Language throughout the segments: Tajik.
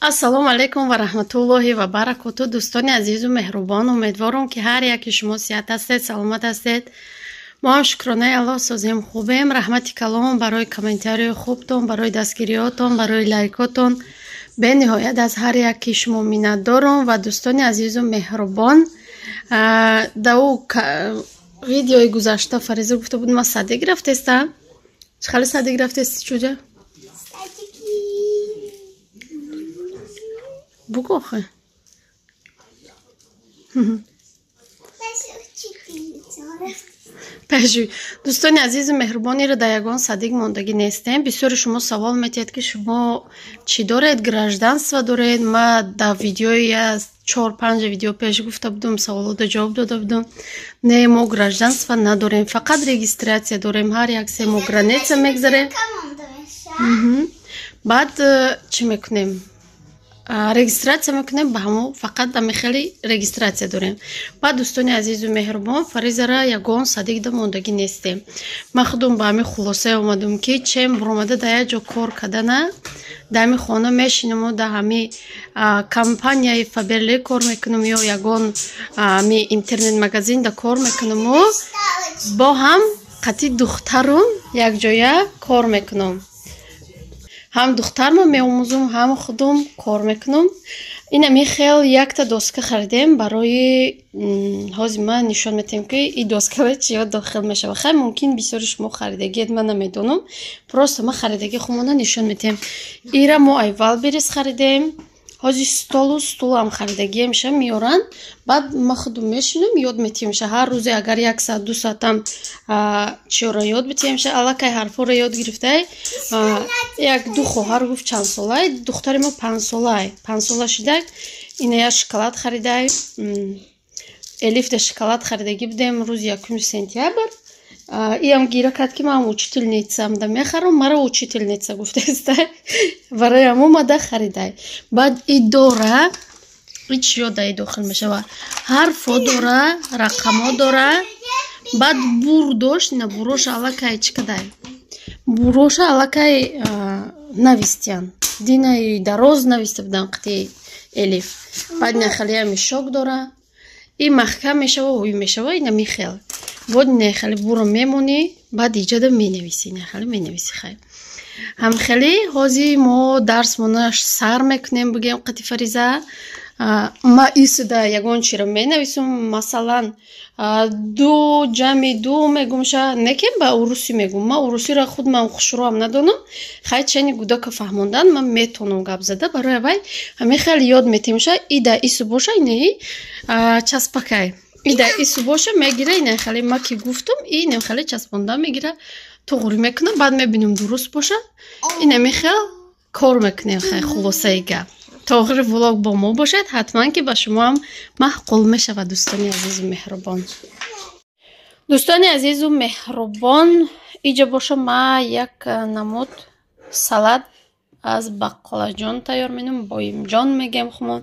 Ассалому алайкум ва раҳматуллоҳи ва баракоту. Дӯстони азизу меҳрубон, умедворам, ки ҳар яки шумо сиҳат ҳастед, саломат ҳастед. Мо ҳам, шукронаи Аллоҳ, созем, хубем. Раҳмати калом барои комментарияи хубтон, барои дастгириҳотон, барои лайкотон. Бениҳоят аз ҳар яки шумо миннатдорам. Ва дӯстони азизу меҳрубон, дар ӯ видеои гузашта Фариза гуфта буд, ман садик рафтестам. Чӣ хеле садик рафтести, чӯҷа? Бугӯ охе. Пешӯй. Дӯстони азизу меҳрубон, ира дар ягон садик мондагӣ нестем. Бисёри шумо савол метиҳед, ки шумо чӣ доред, гражданство доред? Ма дар видеои чор панҷ видео пеш гуфта будум, саволода ҷавоб дода будум. Не, мо гражданство надорем, фақат регистрация дорем. Ҳар як 3 моҳ граница мегзарем, баъд чӣ мекунем? Регистрация мекунем ба ҳамо, фақат ами хеле регистрация дорем. Баъд, дӯстони азизу меҳрубон, Фаризара ягон садикда мондагӣ нестем. Ман худум ба ҳамин хулосае омадам, ки чем буромада дар як ҷо кор кардана, дар ҳамин хона мешинаму дар ҳами компанияи Фаберлик кор мекунам ё ягон ами интернет-магазинда кор мекунаму бо ҳам қатъи духтарум якҷоя кор мекунам, ҳам духтарма меомӯзум, ҳам худум кор мекунам. Инами хел якта доска харидем барои ҳозир ман нишон метиҳем, ки и доскава чиё дохил мешавад. Хай, мумкин, бисёри шумо харидагиед, ман намедонам, просто ман харидаги хумона нишон метиҳем. Ира мо ай Вайлдберриз харидем. Ҳозир столу стулам харидагиемша меоранд, баъд ма худум мешинам, ёд метиҳемша. Ҳар рӯзе агар як саат, 2 саатам чиёро ёд битиҳемша, аллакай ҳарфҳоро ёд гирифтай. Як ду хоҳар гуфт, чанд солай духтари мо? 5 солай, 5 сола шидаг. Ина як шоколад харидай. Элифда шоколад харидагӣ будем рӯзи 1 сентябр. Иам гира кард, ки ман учительницам да мехарам, маро учительница гуфтаеста, барои ам омада харидай. Баъд и дора, и чиё да и дохил мешава? Ҳарфо дора, рақамо дора. Баъд бур дошт, ина буроша аллакай чӣ кадай, буроша аллакай навистиян, динаи дароз нависта будан қити Элиф. Баъд ина хеле мешок дора, и маҳкам мешава, ҳуй мешава. Ина михел бод, ина хеле буро мемонӣ, баъд иҷода менависӣ, ина хеле менависӣ. Хай, ҳамхеле ҳозир мо дарсмона сар мекунем, бигем, қати Фариза. Ма исуда ягон чиро менависум, масалан, ду ҷамъи ду мегумша, не ки ба урусӣ мегум, ма урусиро худ ман хушрӯам надонам. Хай, чени гудака фаҳмондан ман метонам гап зада. Барои вай ҳамин хеле ёд метимша. Ида ису боша, инаи часпакай, ида ису боша, мегира, ина хеле ма ки гуфтум, ина хеле часпонда мегира, туғрӣ мекунам, баъд мебинем, дуруст боша, инами хел кор мекунем. Хай, хулосаи гап, то охири влог бо мо бошед, ҳатман ки ба шумоам маъқул мешавад. Дӯстони азизу меҳрубон, дӯстони азизу меҳрубон, иҷа боша, ма як намуд салат аз бақлаҷон тайёр менам, боимҷон мегем хумон.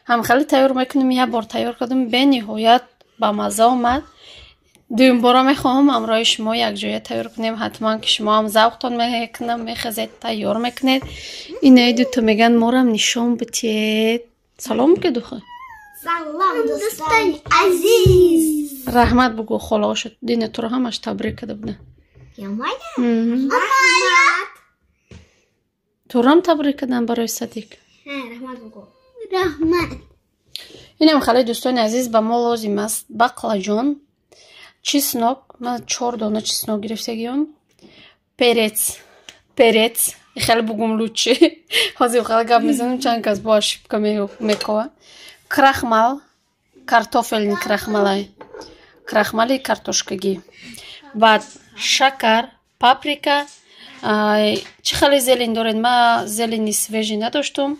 Ҳам хеле тайёр мекунем. Як бор тайёр кардам, бениҳоят ба мазза омад. Дуюмбора мехоҳам ҳамроҳи шумо якҷоя тайёр кунем. Ҳатман ки шумоам завқтон мекунам, мехезед, тайёр мекунед. Инаи дуто меган, морам нишон битиед. Салом ки, духа. Салом, дӯстони азиз. Раҳмат бугӯ холаошо, дина туро ҳамаш табрик карда буда. Раҳмат. Турам табрик кардам барои садик. Раҳмат бугӯ. Раҳмат. Инам хеле, дӯстони азиз, ба мо лозим аст бақлаҷон, чеснок, ман чор дона чеснок гирифтагиём, перец, перец хеле бугум лучше, ҳозир хеле гап мезанам, чанд кас бо ошибка мекова, крахмал, картофельный крахмалай, крахмали картошкагӣ, баъд шакар, паприка, чӣ хеле зелень доред. Ма зелени свежий надоштум,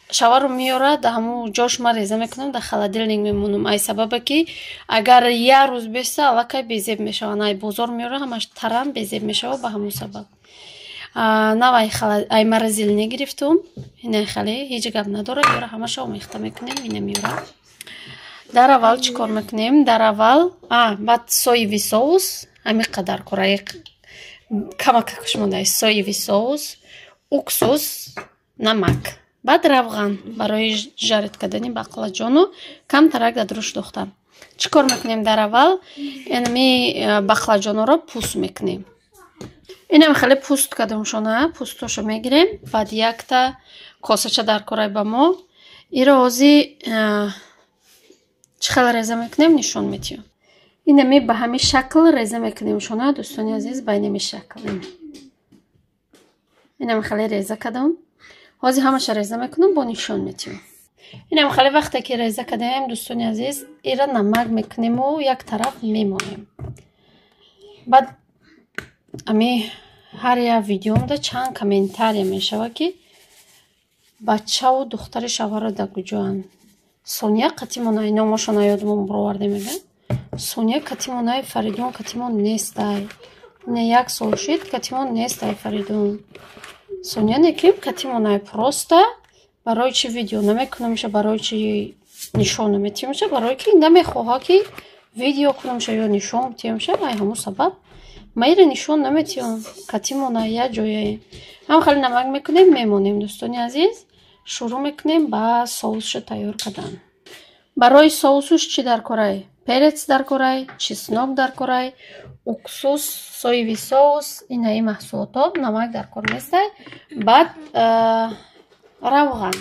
шавару меёрад, да ҳамун ҷош ма реза мекунам, дар холодильник мемонам, ай сабабе ки агар як рӯз беста, аллакай безеб мешаванд. Ай бозор меёра, ҳамаш тарам безеб мешава. Ба ҳамун сабаб нав ай морозильник гирифтум. Ина хеле ҳеҷ гап надорад, ёра ҳамаша омехта мекунем. Ина меёра. Дар аввал чӣ кор мекунем? Дар аввал баъд соевый соус, ҳамин қадар кораи камакакш монда, соевый соус, уксус, намак. Баъд равған барои жарить кардани бақлаҷону камтарак дадруш дохтам. Чӣ кор мекунем дар аввал? Инами бақлаҷонҳоро пӯст мекунем. Инам хеле пӯст кардамшона, пӯстошо мегирем. Баъд якта косача дар корай ба мо. Иро ҳози чӣ хел реза мекунем, нишон метиҳам. Инами ба ҳамин шакл реза мекунем шона, дӯстони азиз, ба инами шакл. Инам хеле реза кардам. Ҳозир ҳамаша реза мекунам, бо нишон метиҳам. Инам хеле вақте ки реза кардем, дӯстони азиз, ира намак мекунему як тараф мемонем. Баъд ами ҳар як видеомда чанд комментария мешавад, ки бачаву духтари шавҳаро дар куҷоанд. Сония қатимонай, номошона ёдмон бироварде, мегӯяд. Сония катимонай, Фаридун катимон нестай. Не як сол шид, катимон нестай Фаридун. Сония неким катимонай, просто барои чи видео намекунамша, барои чи нишон наметиҳамша, барое ки намехоҳа, ки видео кунамша ё нишон битиҳамша, ай ҳамун сабаб ма ира нишон наметиҳам. Катимона як ҷояе. Ҳам хеле намак мекунем, мемонем, дӯстони азиз. Шурӯъ мекунем ба соусша тайёр кардан. Барои соусуш чӣ дар корай? Перец дар корай, чеснок дар корай, уксус, соевый соус, инаи маҳсулотҳо, намак дар кор нестай. Баъд равған.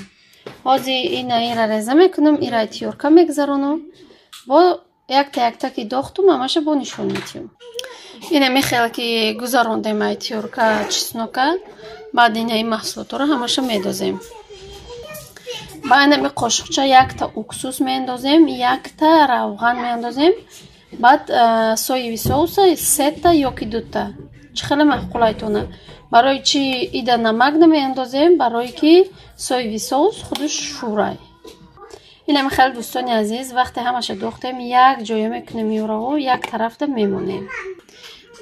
Ҳозир ина ира реза мекунам, ира тёрка мегзаронам. Бо якта якта ки дохтум, ҳамаша бо нишон метиҳам. Ина мехел ки гузарондем ай тёрка чеснока, баъд инаи маҳсулотҳоро ҳамаша медозем. Ба инами қошуқча якта уксус меандозем, якта равған меандозем, баъд соевый соуса сета ёки дута. Чӣ хеле маъқулайтона. Барои чи ида намак намеандозем? Барое ки соевый соус худаш шӯрай. Инами хеле, дӯстони азиз, вақте ҳамаша дохтем, як ҷоя мекунем ёраво, як тарафта мемонем.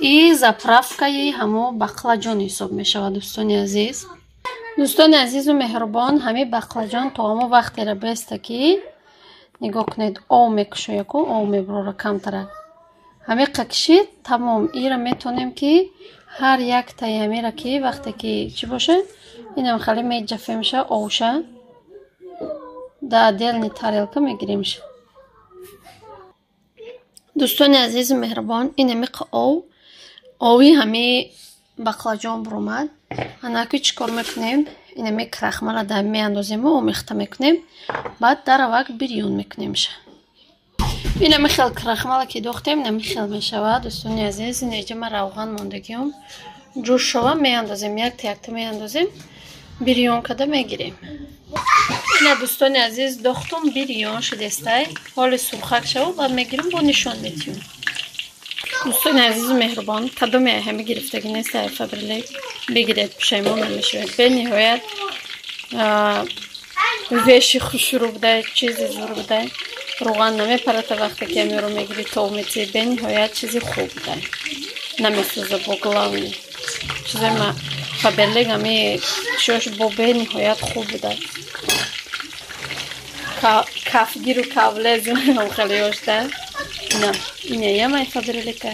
И заправкаи ҳамо бақлаҷон ҳисоб мешавад, дӯстони азиз. Дӯстони азизу меҳрубон, ҳамин бақлаҷон то ҳамо вақтеро беста, ки нигоҳ кунед, ов мекушояку, ов мебурора камтарак. Ҳамиқа кишид, тамом. Ира метавонем, ки ҳар яктаи ҳамира, ки вақте ки чӣ боша, инам хеле меҷафемша, овша дар отдельный тарелка мегиремша. Дӯстони азизу меҳрубон, ин ҳамиқа ов, ови ҳами бақлаҷон буромад. Анаки чӣ кор мекунем? Инами крахмала дар меандозему омехта мекунем, баъд даравак бирён мекунемша. Инами хел крахмала ки дохтем, инами хел мешавад, дӯстони азиз. Инеҷа ма равған мондагиём, ҷӯш шава, меандозем, якта якта меандозем, бирён карда мегирем. Ина, дӯстони азиз, дохтум, бирён шудестай. Ҳоли сурхак шава, баъд мегирем, бо нишон метиҳем. Дӯстони азизу меҳрубон, кадоме ҳами гирифтагӣ нест ай Фаберлик, бигиред, пушаймон намешавед. Бениҳоят веши хушрӯ будай, чизи зур будай, равған намепарата. Вақте ки амиро мегирӣ, тов метиҳӣ, бениҳоят чизи хуб будай, намесӯза. Бо главный чизои ма Фаберлик ами чиёш бо бениҳоят хуб будай, кафгиру кавлез хелеёшда. Ина инаямай Фаберлика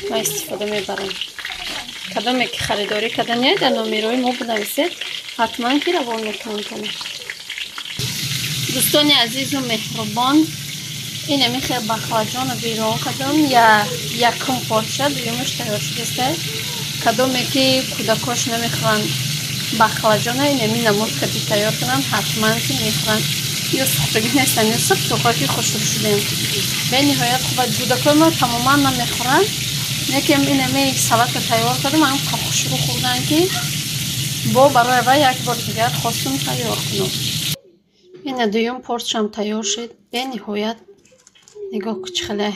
ма истифода мебарам. Кадоме ки харидорӣ кардане, дар номерои мо бинависед, ҳатман ки равон мекунам тона. Дӯстони азизу меҳрубон, инами хел бақлаҷону бирон кардам, я якум порча, дуюмаш тайёр шудеста. Кадоме ки кӯдакош намехӯранд бақлаҷона, инами намуд кади тайёр кунанд, ҳатман ки мехӯранд. Ё сӯхтагӣ нестанд, ё саб сӯхаки хушрӯ шудем, бениҳоят хуба. Кӯдакои мо тамоман намехӯранд, лекин инами салата тайёр кардам, ҳам хушрӯ хӯрданд, ки бо барои вай як бори дигар хостум тайёр кунам. Ина дуюм порчам тайёр шуд. Бениҳоят нигоҳ ку, чӣ хеле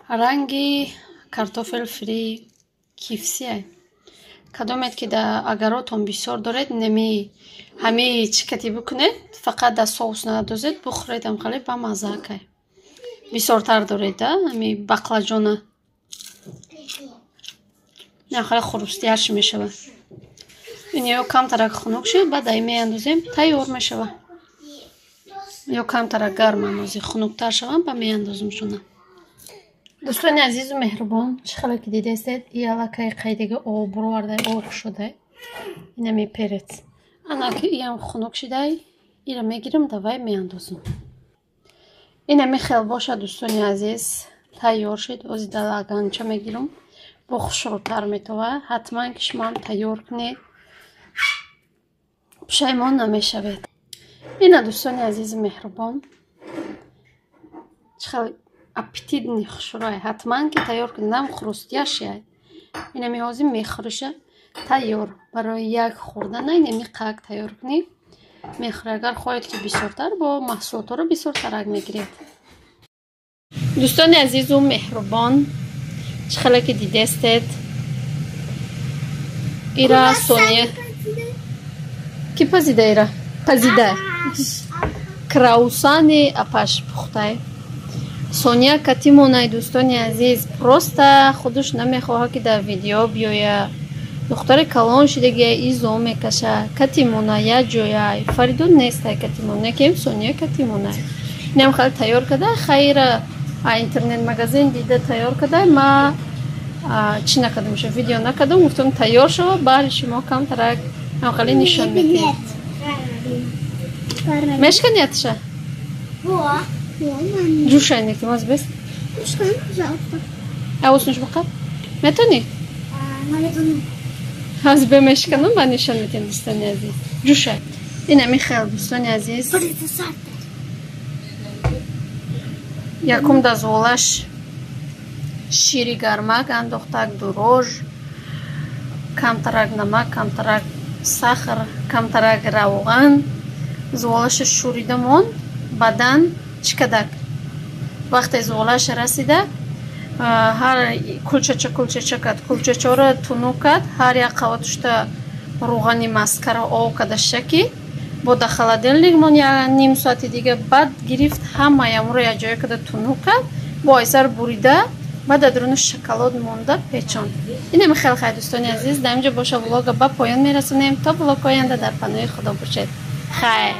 ранги картофель фри KFC. Кадомед ки дар агаротон бисёр доред, неми ҳами чӣ кати бикунед, фақат дар соус надозед, бухӯред, ам хеле бамазза кай. Бисёртар доред да ҳами бақлаҷона, хеле хурустияш мешавад. Ин ё камтарак хунук шуд, баъд ай меандозем, тайёр мешавад. Ё камтарак гарман, ози хунуктар шаванд, ба меандозем шуна. Дӯстони азизу меҳрубон, чӣ хеле ки дидестед, и аллакай қайдига об буровардай, об шудай. Инами перец. Ана ки иам хунук шидай, ира мегирам, давай меандозам. Инами хел боша, дӯстони азиз, тайёр шид. Ози да лаганча мегирам, бо хушрӯтар метова. Ҳатман ки шумоам тайёр кунед, пушаймон намешавед. Ина, дӯстони азизи меҳрубон, чӣ хел аппетитный, хушрӯай. Ҳатман ки тайёр кунед, нам хрустящий ай. Инами ҳозир мехӯриша, тайёр барои як хӯрдана. Инами қак тайёр кунӣ, мехӯрӣ. Агар хоҳед, ки бисёртар, бо маҳсулотҳоро бисёртарак мегиред. Дӯстони азизу меҳрубон, чӣ хеле ки дидестед, ира Сония ки пазида, ира пазида, круассани апаш пухтай. Сония катимонай, дӯстони азиз, просто худаш намехоҳад, ки дар видео биёя. Духтари калон шидагия, изо мекаша. Катимона як ҷояй, Фаридун нестай катимон, некем Сония катимонай. Инам хеле тайёр карда, хайра, интернет магазин дида тайёр карда. Ма чӣ накардам, ша видео накардам, гуфтам, тайёр шава, баҳри шумо камтарак хеле нишон медиҳем. Мешкани атша ҷӯшай некимоз бес. Авуснуш буқат метонӣ? Ҳозир бемешканам, ба нишон медиҳем, дӯстони азиз. Ҷӯшай. Инами хел, дӯстони азиз, якум дазволаш шири гармак андохтак, дурож, камтарак намак, камтарак сахар, камтарак равған. Зуволаша шӯрида монд. Баъдан чӣ кадак? Вақте зуволаша расида, ҳар кулчача кулчача кард, кулчачаро тунук кард, ҳар як қаватушта рӯғани маскаро об карда шаки, бо да холодильник мон як ним соати дига. Баъд гирифт, ҳамаямро якҷоя карда тунук кард, бо айсар бурида, баъд дар дуруни шоколад монда печон. Инами хеле хайр, дӯстони азиз, дар инҷо боша влога ба поён мерасонем. То влог оянда дар паноҳи Худо бошед. Хайр.